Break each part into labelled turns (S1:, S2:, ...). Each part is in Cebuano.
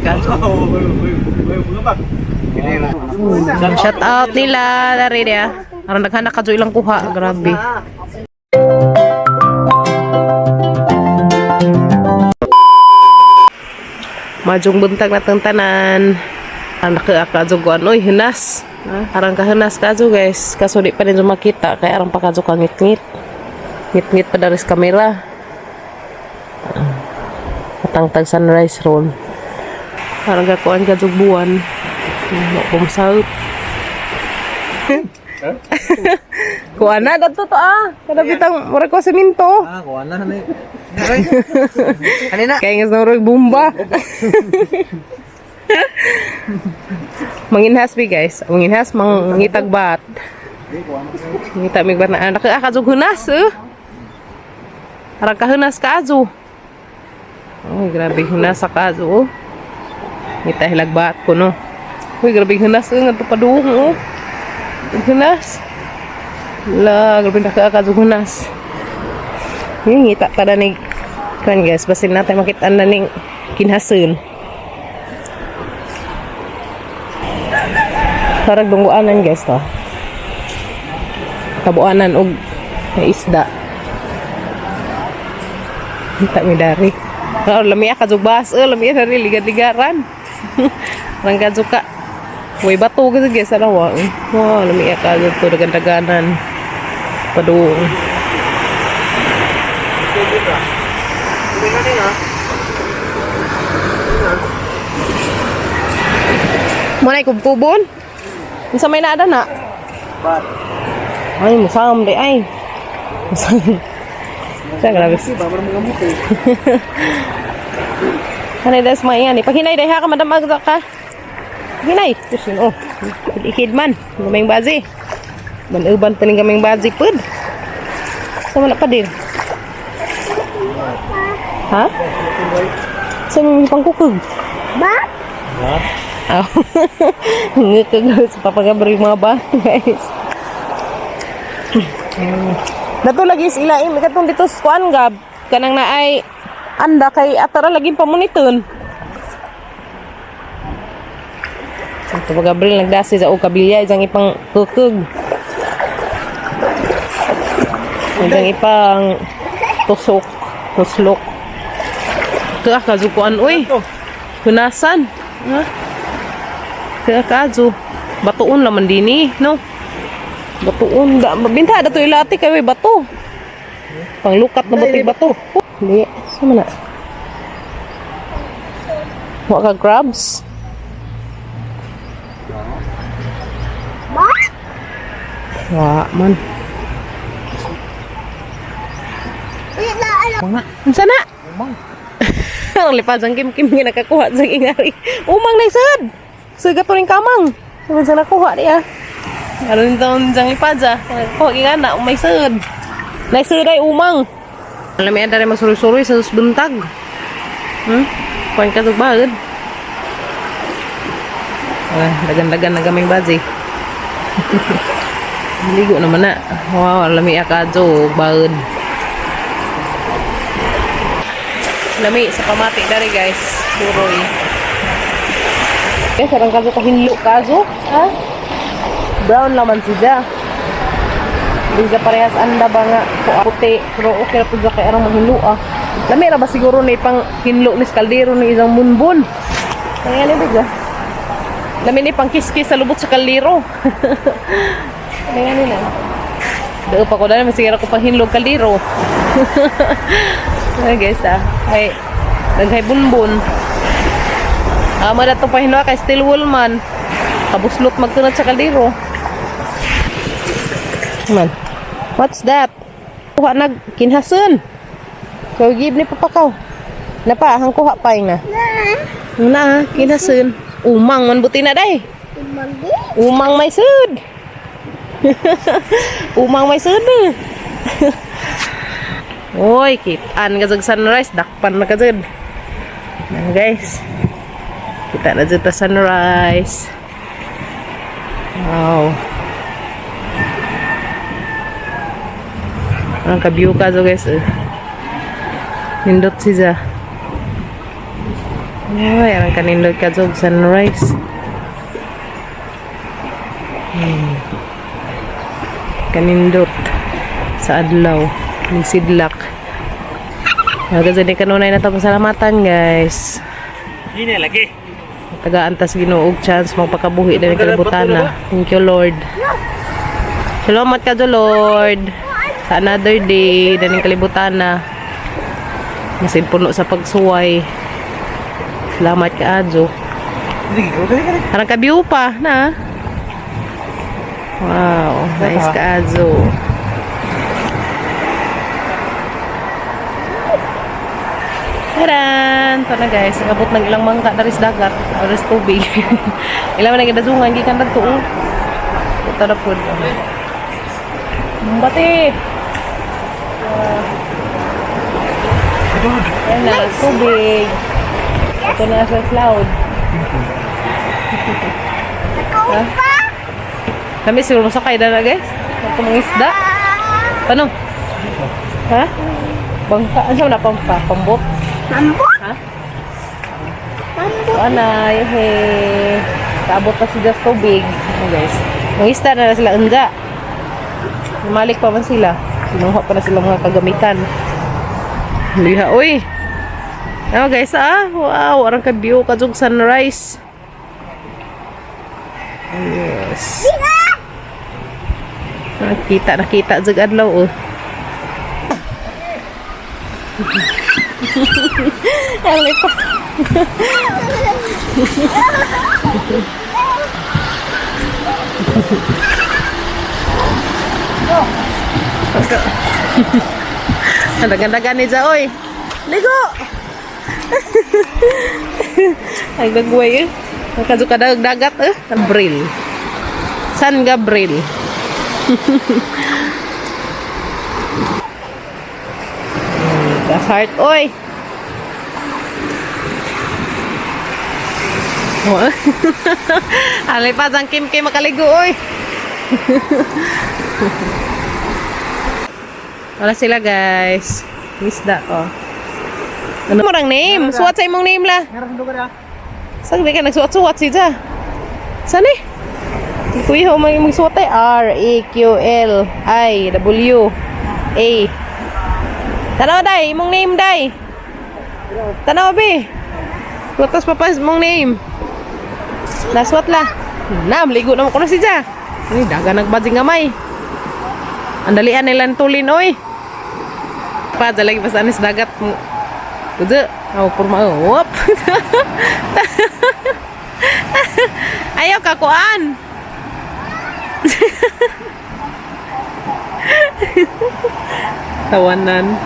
S1: Kaso. Shout out nila dari dia. Aron naghanak ka ilang kuha, grabe. Majong buntag na tang tanan. Ang nakaakadyo ko ano, hinas. Arang kahinas kadyo, guys. Kaso di pa rin makita kaya arang pa kadyo ka ngit-ngit. Ngit-ngit pa dari sa kamera. Atang tag sunrise roll. Parang gakuan kadyo buwan. Wa ko masahop. Kuan na dato to ah. Kada bitang mura ko semento.
S2: Ah, kuha na ni. Kanina.
S1: Kaya nga sa bomba. Manginhas bi, guys. Manginhas mangitag bat. Mangita mig bat na anak ah kadyo hunas eh. Arang kahunas ka azo. Oh, grabe hunas sa kazo. Oh. Ngita hilag bat ko no. Uy, grabe hunas eh ngadto padung oh. Hunas. La, grabe na ka kazo hunas. Ngita ta ni kan, guys, basin natin makita na ning kinhasun. Parang dungguanan, guys, to. Tabuanan og may isda. Kita mi dari. Oh, lami ka bas, eh lami dari ligad-ligaran. Rang ka. Way bato gud, guys, sa lawa. Wow, lami ka to dagan-daganan. Padung. Mo na kubkubon? Unsa may naada na?
S2: Bat.
S1: Ay, musam di ay. Musam. Sa grabe.
S2: Kasi ba mga muto.
S1: Hanay das mga yan. Paghinay dahil ka madamag ka. Hinay. Diyos yun, oh. Ikid man. Gamay bazi. Manuban pa ning gamay bazi pud. Sa man na pa din. Ha? Sa mga pangkukog?
S2: Ba?
S1: Aw. Ngikog sa papagabri mga ba, guys. Dato lagi is ilaim katong dito sa kuan gab kanang naay anda kay atara lagi pamuniton. Ito pa Gabriel nagdasi sa og kabilya isang ipang kukug. Isang ipang tusok, tuslok. Kaya kazukuan uy. Hunasan. Ha? Kaya kazo. Batuon laman dini, no? Batuon. Da, binta da to ilati kay may bato. Panglukat na bato bato. Hindi. Sama na. Wa ka crabs? Wa man. Unsa na?
S2: Umang.
S1: Ang lipad sang kim kim nga nakakuha sa ingari. Umang na isad. Sugat to ring kamang. Sugad sa nakuha niya. Aron taon sang lipad sa. Nakakuha gina umay sud. Naisud ay umang. Alam mo dari masuroy-suroy sa buntag. Kuan ka tug bagad. Ah, dagan-dagan na gaming bazi. Ligo naman na. Wow, lami akadyo bagad. Lami sa pamati dari, guys. Suroy. Eh, sarang kaso kahinlo kaso. Ha? Brown laman siya. Hindi siya parehas anda ba nga puti. Pero okay ra pud siya kay arang mahinlo ah. Lami ra ba siguro ni pang hinlo ni kaldero ni isang munbon. Kaya ni biga. Lami ni pang kiskis sa lubot sa kaldero. Kaya ni lang. Dao pa ko dahil masigara ko pang hinlo kaldero. Ay guys ah. Ay, daghay bunbon. Amo na itong pahinwa kay steel wool man. Kabuslot magtunod sa kaldero. Man. What's that? Kuha nag kinhasun. So give ni papakaw. Napa hang kuha pa na. Na kinhasun. Umang man buti na day. Umang may sud. Umang may sud. Eh. Oy, kitaan ka sa sunrise, dakpan na ka jud. Yan, guys. Kita na jud ta sunrise. Wow. Ang ka-view ka guys. Eh. Nindot siya. Ay, ang kanindot ka jog sunrise. Kanindot sa adlaw nagsidlak. Magazin ni kanunay na tapos salamatan, guys.
S2: Ini lagi.
S1: Tagaan tas Ginoo og chance magpakabuhi din kalibutan na. Thank you, Lord. Salamat ka Lord. Sa another day daning kalibutan na. Masin puno sa pagsuway. Salamat ka adyo. Parang kabiyo pa na. Wow, nice ka adyo. Taran! Ito na guys, nagabot ng ilang mangka dari sa dagat, or sa tubig. Ilang man nagdadungan, gikan dagto oh. Ito na po. Bati! Ayan na, tubig. Ito na sa cloud. Ha? Kami siguro masakay na na guys. Ito mga isda. Paano? Ha? Bangka. Ano na pampa? Pambot?
S3: Mambot.
S1: Ha?
S3: Mambot.
S1: Ana, hey. Kaabot pa si Just tubig. Ano guys? Mga isda na na sila unja. Lumalik pa man sila. Sinuha pa na sila mga kagamitan. Liha, uy. Ano guys, ah? Wow, arang ka-view kajug sunrise. Yes. Nakita, nakita jug adlaw oh. Alay pa. Dagan-dagan ni Ja, oy. Ligo! Ay, nagway eh. Nakajo ka dagat eh. Gabriel. San Gabriel. The heart, oy! Oh. Alay pa, ang Kim Kim makaligo, oy! Wala sila, guys. Isda, oh. Ano mo rang name? Suwat sa imong name la.
S2: Meron lugar ah.
S1: Saan ka nagsuwat-suwat si Ja? Saan eh? Kuya, may magsuwat ay R, A, Q, L, I, W, A. Tanaw, day. Imong name, day. Tanaw, be. Latas pa pa imong name. Naswat la. Na, maligo na mo ko na si Ja. Ay, daga nagbading gamay. Ang dalian nila tulin, oy. Pa, lagi pa sa anis dagat. Kuda, oh, kurma, oh. Whoop. Ayaw ka kuan. Tawanan.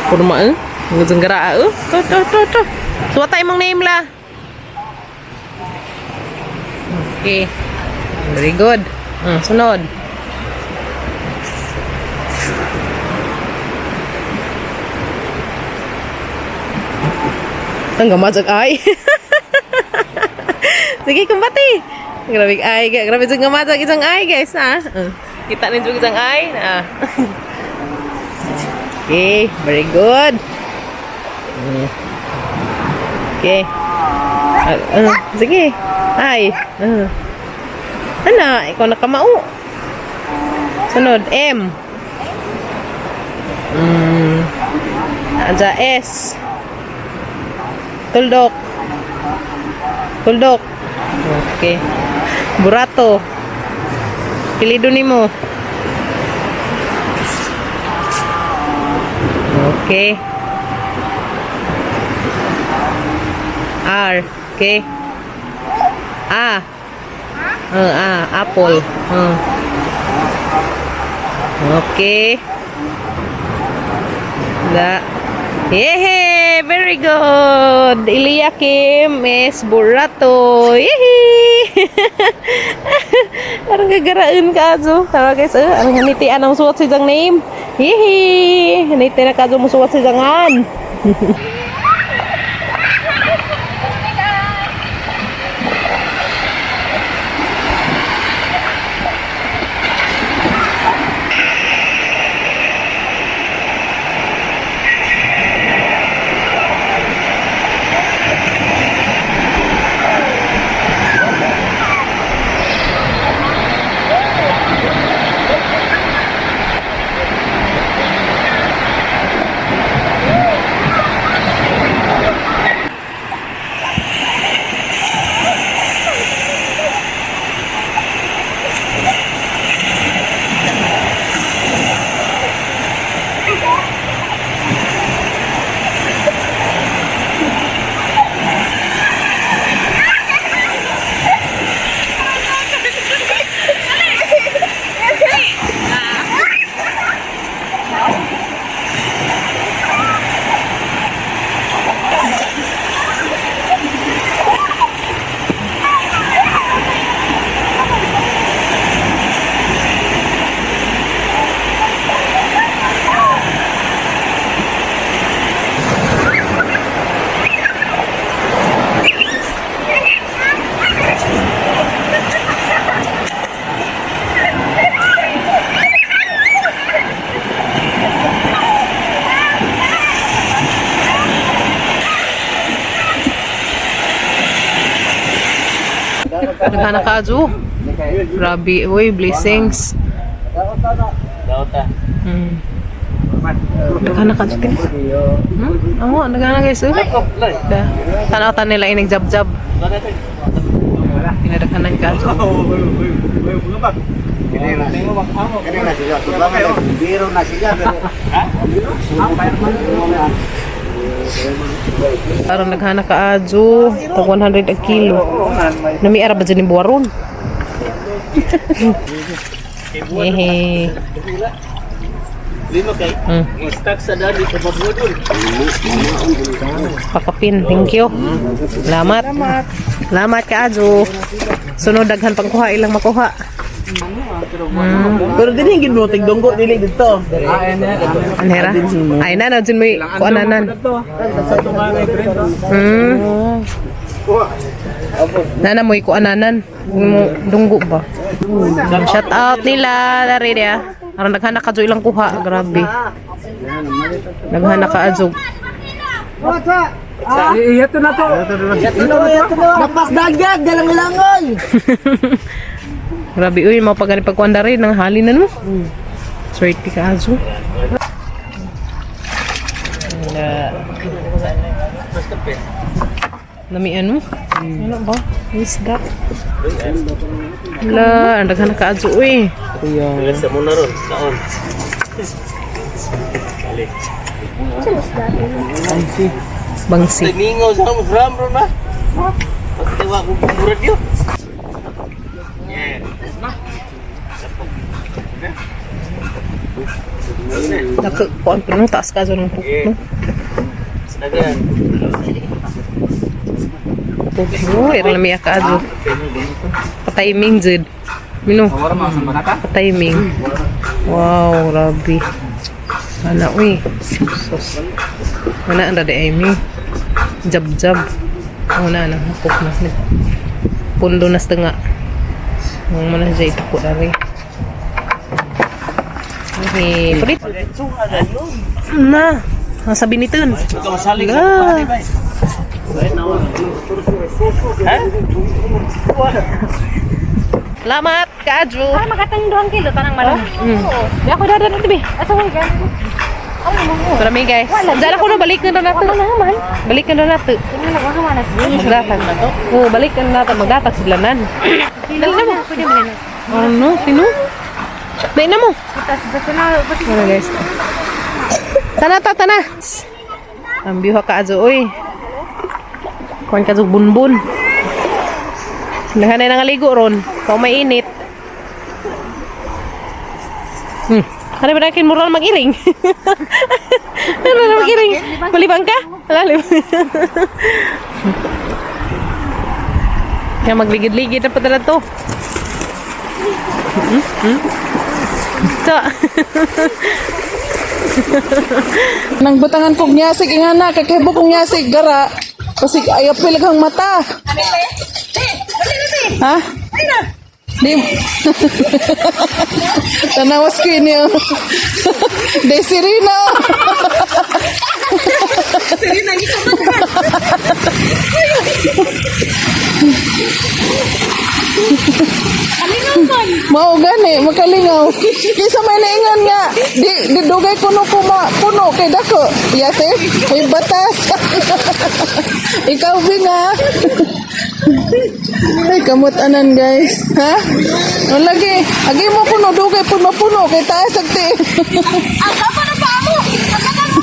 S1: Kurma eh. Ngejenggerak eh. Tuh tuh tuh tuh. Suwata imong name lah. Okay. Very good. Sunod. Ang gamajag ay. Sige, kumbati. Grabe ay, grabe jud gamajag isang ay, guys, ha. Kita ninyo isang ay. Ah. Okay, very good. Okay. Ah, ah, sige. Ay. Ana, ikaw nakamao. Sunod, M. Anja S. Tuldok. Tuldok. Okay. Burato. Pilido nimo. Okay. R. Okay. A. A. Apple. Okay. Da. Yehey! Very good! Eliakim is burato. Yehey! Parang gagaraan ka, Azo. Tama guys, eh. Ang hanitian ang suwat sa isang name. Yehey! Haniti na ka, Azo, musuwat sa isangan. Naghana ka ajo. Grabe, uy, blessings.
S2: Dauta.
S1: Naghana ka ajo. Oo, naghana guys. Oh. Da. Tanaw ta nila ining jab-jab. Pinadaghanan ka ajo.
S4: Kani na siya, biro na siya pero
S1: Aron naghana ka ajo. Tag 100 a kilo. Nami ara ba dyan ni buwaron? Hehe.
S2: Lima kay. Stack sa dali ko mabudol.
S1: Pakapin, thank you. Salamat. Salamat ka ajo. Sunod daghan pang kuha ilang makuha.
S5: Pero dili gid mo tigdunggo dili dito.
S1: Anhera? Ay na na dyan may kuananan. Nana mo'y kuananan. Mo dunggo ba? Shout out nila dari dia. Aron naghana ka ilang kuha, grabe. Naghana ka ajo.
S5: Iyato na to.
S3: Lampas dagat, galang langoy.
S1: Grabe uy, mao pagani pagkuan dari nang halinan mo. Swerte ka ajo. Na Nami ano? Ano ba? Isda. Wala, ang daghan na ka-adyo, uy.
S2: Wala sa muna ron, saon. Balik.
S1: Bangsi.
S2: Mingaw sa mo ram ron ba? Pagtiwa ko murad yun.
S1: Naka, kuan pa no, taas ka ng puk, no?
S2: Dagan.
S1: Uy, ang lami ka adyo. Patiming, jud. Mino. Patiming. Wow, grabe. Ana, uy. Sus. Wala ang radi ay mi. Jab jab. Oh, na na hakop na. Pundo na sa tunga. Ang mana siya itako dari. Okay, pulit. Na. Nasa biniton. La. Salamat, Kaadjo.
S6: Ah, makatang 2 kilo tanang malam.
S1: Di ako dadan na bi.
S6: Asa mo gan?
S1: Marami guys. Diyan ako na balik na nato.
S6: Wala naman.
S1: Balik na nato.
S6: Wala na naman.
S1: Magdatag. Oo, balik na nato magdatag sila nan.
S6: Dali na mo. Pwede mo na.
S1: Ano, sino? Dai na mo.
S6: Tas basta na basta
S1: Ano guys? Tana ta tana. Ang biha ka ajo oy. Kuan ka bunbun. Nahanay na nga ligo ron. Kau mainit. Ano ba nakin mura mag-iring? Ano na mag-iring? Malibang ka? Lalim. Kaya magligid-ligid na padala to. So,
S7: Nang butangan kog nyasig ingana kay kahibok kong nyasig gara. Kasi ay apil kang mata. Ha? Di. Tanawas ko yun yun. Desirino. Mao gani makalingaw. Kisa may naingon nga di di dugay kuno kuma puno kay dako. Yase, may batas. Ikaw binga. Ay kamot anan guys. Ha? Ang lagi, agi mo kuno dugay puno puno kay taas agti.
S3: Ang kapa na pa mo. Ang kapa mo.